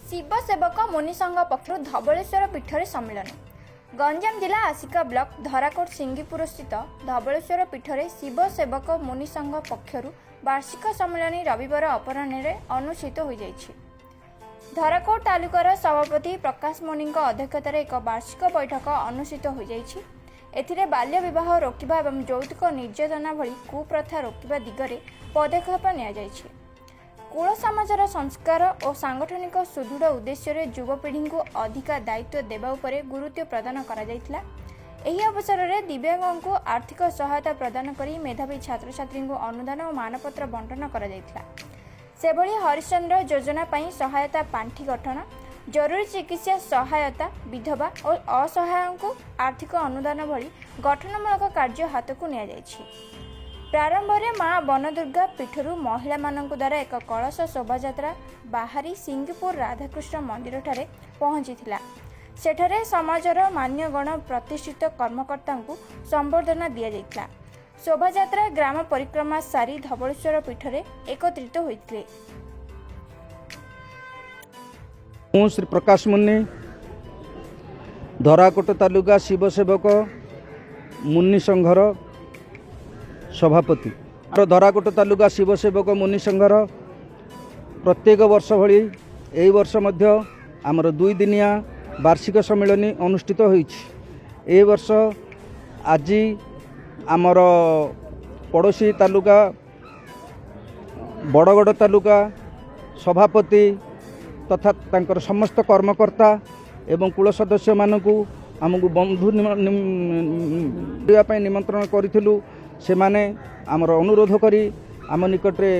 ଶିବ ସେବକ ମୁନି ସଂଘ ପକ୍ଷରୁ ଧବଳେଶ୍ୱର ପୀଠରେ ସମ୍ମିଳନୀ। ଗଞ୍ଜାମ ଜିଲ୍ଲା ଆସିକା ବ୍ଲକ ଧରାକୋଟ ସିଙ୍ଗିପୁରସ୍ଥିତ ଧବଳେଶ୍ୱର ପୀଠରେ ଶିବ ସେବକ ମୁନି ସଂଘ ପକ୍ଷରୁ ବାର୍ଷିକ ସମ୍ମିଳନୀ ରବିବାର ଅପରାହ୍ନରେ ଅନୁଷ୍ଠିତ ହୋଇଯାଇଛି। ଧରାକୋଟ ତାଲୁକାର ସଭାପତି ପ୍ରକାଶ ମୁନିଙ୍କ ଅଧ୍ୟକ୍ଷତାରେ ଏକ ବାର୍ଷିକ ବୈଠକ ଅନୁଷ୍ଠିତ ହୋଇଯାଇଛି। ଏଥିରେ ବାଲ୍ୟ ବିବାହ ରୋକିବା ଏବଂ ଯୌତୁକ ନିର୍ଯାତନା ଭଳି କୁପ୍ରଥା ରୋକିବା ଦିଗରେ ପଦକ୍ଷେପ ନିଆଯାଇଛି। କୁଳ ସମାଜର ସଂସ୍କାର ଓ ସାଂଗଠନିକ ସୁଦୃଢ଼ ଉଦ୍ଦେଶ୍ୟରେ ଯୁବପିଢ଼ିଙ୍କୁ ଅଧିକା ଦାୟିତ୍ୱ ଦେବା ଉପରେ ଗୁରୁତ୍ୱ ପ୍ରଦାନ କରାଯାଇଥିଲା। ଏହି ଅବସରରେ ଦିବ୍ୟାଙ୍ଗଙ୍କୁ ଆର୍ଥିକ ସହାୟତା ପ୍ରଦାନ କରି ମେଧାବୀ ଛାତ୍ରଛାତ୍ରୀଙ୍କୁ ଅନୁଦାନ ଓ ମାନପତ୍ର ବଣ୍ଟନ କରାଯାଇଥିଲା। ସେଭଳି ହରିଶ୍ଚନ୍ଦ୍ର ଯୋଜନା ପାଇଁ ସହାୟତା ପାଣ୍ଠି ଗଠନ, ଜରୁରୀ ଚିକିତ୍ସା ସହାୟତା, ବିଧବା ଓ ଅସହାୟଙ୍କୁ ଆର୍ଥିକ ଅନୁଦାନ ଭଳି ଗଠନମୂଳକ କାର୍ଯ୍ୟ ହାତକୁ ନିଆଯାଇଛି। ପ୍ରାରମ୍ଭରେ ମା ବନଦୁର୍ଗା ପୀଠରୁ ମହିଳାମାନଙ୍କ ଦ୍ୱାରା ଏକ କଳସ ଶୋଭାଯାତ୍ରା ବାହାରି ସିଙ୍ଗିପୁର ରାଧାକୃଷ୍ଣ ମନ୍ଦିରଠାରେ ପହଞ୍ଚିଥିଲା। ସେଠାରେ ସମାଜର ମାନ୍ୟଗଣ ପ୍ରତିଷ୍ଠିତ କର୍ମକର୍ତ୍ତାଙ୍କୁ ସମ୍ବର୍ଦ୍ଧନା ଦିଆଯାଇଥିଲା। ଶୋଭାଯାତ୍ରା ଗ୍ରାମ ପରିକ୍ରମା ସାରି ଧବଳେଶ୍ୱର ପୀଠରେ ଏକତ୍ରିତ ହୋଇଥିଲେ। ମୁଁ ଶ୍ରୀ ପ୍ରକାଶ ମୁନି, ଧରାକୋଟ ତାଲୁକା ଶିବସେବକ ମୁନି ସଂଘର ସଭାପତି। ଧରାକୋଟ ତାଲୁକା ଶିବସେବକ ମୁନି ସଂଘର ପ୍ରତ୍ୟେକ ବର୍ଷ ଭଳି ଏହି ବର୍ଷ ମଧ୍ୟ ଆମର 2 ଦିନିଆ ବାର୍ଷିକ ସମ୍ମିଳନୀ ଅନୁଷ୍ଠିତ ହୋଇଛି। ଏହି ବର୍ଷ ଆଜି ଆମର ପଡ଼ୋଶୀ ତାଲୁକା ବଡ଼ଗଡ଼ ତାଲୁକା ସଭାପତି ତଥା ତାଙ୍କର ସମସ୍ତ କର୍ମକର୍ତ୍ତା ଏବଂ କୁଳ ସଦସ୍ୟମାନଙ୍କୁ ଆମକୁ ବନ୍ଧୁ କରିବା ପାଇଁ ନିମନ୍ତ୍ରଣ କରିଥିଲୁ। ସେମାନେ ଆମର ଅନୁରୋଧ କରି ଆମ ନିକଟରେ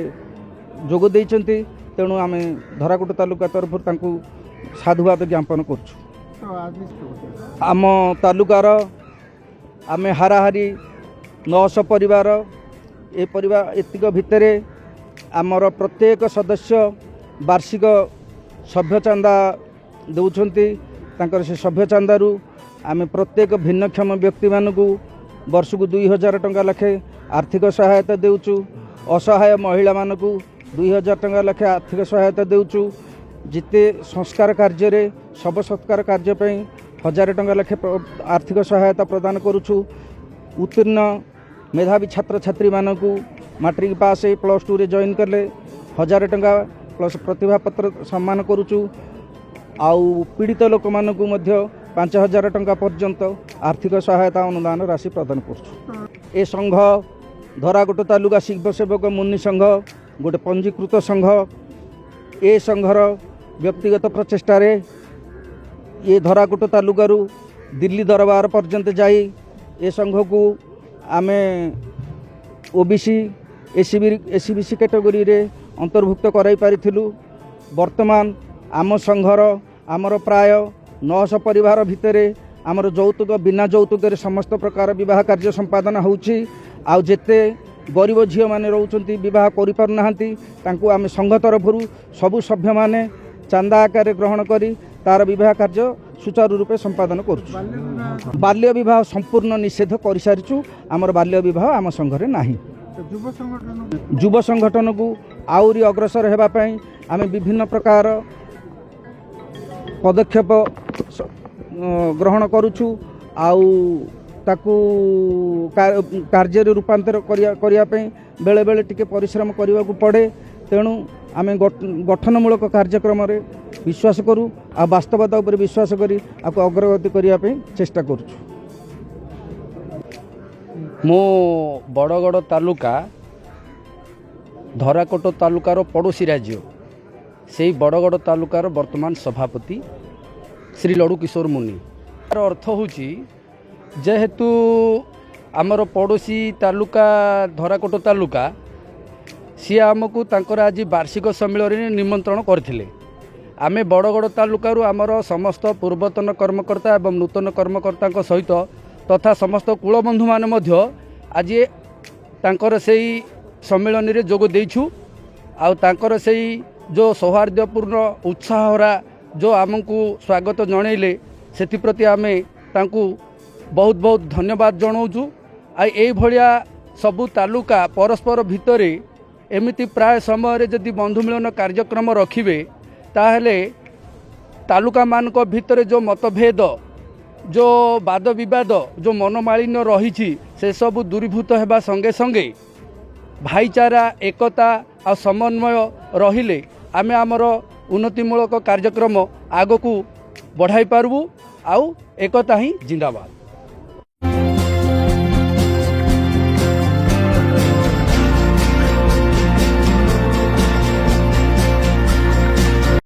ଯୋଗ ଦେଇଛନ୍ତି। ତେଣୁ ଆମେ ଧରାକୋଟ ତାଲୁକା ତରଫରୁ ତାଙ୍କୁ ସାଧୁବାଦ ଜ୍ଞାପନ କରୁଛୁ। ଆମ ତାଲୁକାର ଆମେ ହାରାହାରି 900 ପରିବାର। ଏ ପରିବାର ଏତିକ ଭିତରେ ଆମର ପ୍ରତ୍ୟେକ ସଦସ୍ୟ ବାର୍ଷିକ ସଭ୍ୟ ଚାନ୍ଦା ଦେଉଛନ୍ତି। ତାଙ୍କର ସେ ସଭ୍ୟ ଚାନ୍ଦାରୁ ଆମେ ପ୍ରତ୍ୟେକ ଭିନ୍ନକ୍ଷମ ବ୍ୟକ୍ତିମାନଙ୍କୁ ବର୍ଷକୁ 2000 ଟଙ୍କା ଲେଖାଏଁ ଆର୍ଥିକ ସହାୟତା ଦେଉଛୁ। ଅସହାୟ ମହିଳାମାନଙ୍କୁ 2000 ଟଙ୍କା ଲେଖାଏଁ ଆର୍ଥିକ ସହାୟତା ଦେଉଛୁ। ଯେତେ ସଂସ୍କାର କାର୍ଯ୍ୟରେ, ଶବ ସତ୍କାର କାର୍ଯ୍ୟ ପାଇଁ 1000 ଟଙ୍କା ଲେଖାଏଁ ଆର୍ଥିକ ସହାୟତା ପ୍ରଦାନ କରୁଛୁ। ଉତ୍ତୀର୍ଣ୍ଣ ମେଧାବୀ ଛାତ୍ରଛାତ୍ରୀମାନଙ୍କୁ ମାଟ୍ରିକ ପାସ୍, ପ୍ଲସ୍ ଟୁରେ ଜଏନ୍ କଲେ 1000 ଟଙ୍କା ପ୍ଲସ୍ ପ୍ରତିଭାପତ୍ର ସମ୍ମାନ କରୁଛୁ। ଆଉ ପୀଡ଼ିତ ଲୋକମାନଙ୍କୁ ମଧ୍ୟ 5000 ଟଙ୍କା ପର୍ଯ୍ୟନ୍ତ ଆର୍ଥିକ ସହାୟତା ଅନୁଦାନ ରାଶି ପ୍ରଦାନ କରୁଛୁ। ଏ ସଂଘ, ଧରାକୋଟ ତାଲୁକା ଶିବସେବକ ମୁନି ସଂଘ, ଗୋଟେ ପଞ୍ଜୀକୃତ ସଂଘ। ଏ ସଂଘର ବ୍ୟକ୍ତିଗତ ପ୍ରଚେଷ୍ଟାରେ ଏ ଧରାକୋଟ ତାଲୁକାରୁ ଦିଲ୍ଲୀ ଦରବାର ପର୍ଯ୍ୟନ୍ତ ଯାଇ ଏ ସଂଘକୁ ଆମେ ଓବିସି, ଏସ୍ଇବିସି କ୍ୟାଟେଗୋରୀରେ ଅନ୍ତର୍ଭୁକ୍ତ କରାଇ ପାରିଥିଲୁ। ବର୍ତ୍ତମାନ ଆମ ସଂଘର ଆମର ପ୍ରାୟ 900 ପରିବାର ଭିତରେ ଆମର ଯୌତୁକ, ବିନା ଯୌତୁକରେ ସମସ୍ତ ପ୍ରକାର ବିବାହ କାର୍ଯ୍ୟ ସମ୍ପାଦନ ହେଉଛି। ଆଉ ଯେତେ ଗରିବ ଝିଅମାନେ ରହୁଛନ୍ତି, ବିବାହ କରିପାରୁନାହାନ୍ତି, ତାଙ୍କୁ ଆମେ ସଂଘ ତରଫରୁ ସବୁ ସଭ୍ୟମାନେ ଚାନ୍ଦା ଆକାରରେ ଗ୍ରହଣ କରି ତାର ବିବାହ କାର୍ଯ୍ୟ ସୁଚାରୁ ରୂପେ ସମ୍ପାଦନ କରୁଛୁ। ବାଲ୍ୟ ବିବାହ ସମ୍ପୂର୍ଣ୍ଣ ନିଷେଧ କରିସାରିଛୁ। ଆମର ବାଲ୍ୟ ବିବାହ ଆମ ସଂଘରେ ନାହିଁ। ଯୁବ ସଂଗଠନକୁ ଆହୁରି ଅଗ୍ରସର ହେବା ପାଇଁ ଆମେ ବିଭିନ୍ନ ପ୍ରକାର ପଦକ୍ଷେପ ଗ୍ରହଣ କରୁଛୁ। ଆଉ ତାକୁ କାର୍ଯ୍ୟରେ ରୂପାନ୍ତର କରିବା ପାଇଁ ବେଳେବେଳେ ଟିକେ ପରିଶ୍ରମ କରିବାକୁ ପଡ଼େ। ତେଣୁ ଆମେ ଗଠନମୂଳକ କାର୍ଯ୍ୟକ୍ରମରେ ବିଶ୍ୱାସ କରୁ ଆଉ ବାସ୍ତବତା ଉପରେ ବିଶ୍ୱାସ କରି ଆକୁ ଅଗ୍ରଗତି କରିବା ପାଇଁ ଚେଷ୍ଟା କରୁଛୁ। ମୁଁ ବଡ଼ଗଡ଼ ତାଲୁକା, ଧରାକୋଟ ତାଲୁକାର ପଡ଼ୋଶୀ ରାଜ୍ୟ, ସେଇ ବଡ଼ଗଡ଼ ତାଲୁକାର ବର୍ତ୍ତମାନ ସଭାପତି ଶ୍ରୀ ଲଡ଼ୁ କିଶୋର ମୁନି। ତାର ଅର୍ଥ ହେଉଛି, ଯେହେତୁ ଆମର ପଡ଼ୋଶୀ ତାଲୁକା ଧରାକୋଟ ତାଲୁକା, ସିଏ ଆମକୁ ତାଙ୍କର ଆଜି ବାର୍ଷିକ ସମ୍ମିଳନୀରେ ନିମନ୍ତ୍ରଣ କରିଥିଲେ। ଆମେ ବଡ଼ଗଡ଼ ତାଲୁକାରୁ ଆମର ସମସ୍ତ ପୂର୍ବତନ କର୍ମକର୍ତ୍ତା ଏବଂ ନୂତନ କର୍ମକର୍ତ୍ତାଙ୍କ ସହିତ ତଥା ସମସ୍ତ କୂଳବନ୍ଧୁମାନେ ମଧ୍ୟ ଆଜି ତାଙ୍କର ସେଇ ସମ୍ମିଳନୀରେ ଯୋଗ ଦେଇଛୁ। ଆଉ ତାଙ୍କର ସେଇ ଯେଉଁ ସୌହାର୍ଦ୍ଦ୍ୟପୂର୍ଣ୍ଣ ଉତ୍ସାହରା ଯେଉଁ ଆମକୁ ସ୍ୱାଗତ ଜଣାଇଲେ, ସେଥିପ୍ରତି ଆମେ ତାଙ୍କୁ ବହୁତ ବହୁତ ଧନ୍ୟବାଦ ଜଣାଉଛୁ। ଆଉ ଏଇଭଳିଆ ସବୁ ତାଲୁକା ପରସ୍ପର ଭିତରେ ଏମିତି ପ୍ରାୟ ସମୟରେ ଯଦି ବନ୍ଧୁ ମିଳନ କାର୍ଯ୍ୟକ୍ରମ ରଖିବେ, ତାହେଲେ ତାଲୁକାମାନଙ୍କ ଭିତରେ ଯେଉଁ ମତଭେଦ, ଯେଉଁ ବାଦ ବିବାଦ, ଯେଉଁ ମନୋମାଳିନ୍ୟ ରହିଛି, ସେସବୁ ଦୂରୀଭୂତ ହେବା ସଙ୍ଗେ ସଙ୍ଗେ ଭାଇଚାରା, ଏକତା ଆଉ ସମନ୍ୱୟ ରହିଲେ ଆମେ ଆମର ଉନ୍ନତିମୂଳକ କାର୍ଯ୍ୟକ୍ରମ ଆଗକୁ ବଢ଼ାଇ ପାରିବୁ। ଆଉ ଏକତା ହିଁ ଜିନ୍ଦାବାଦ।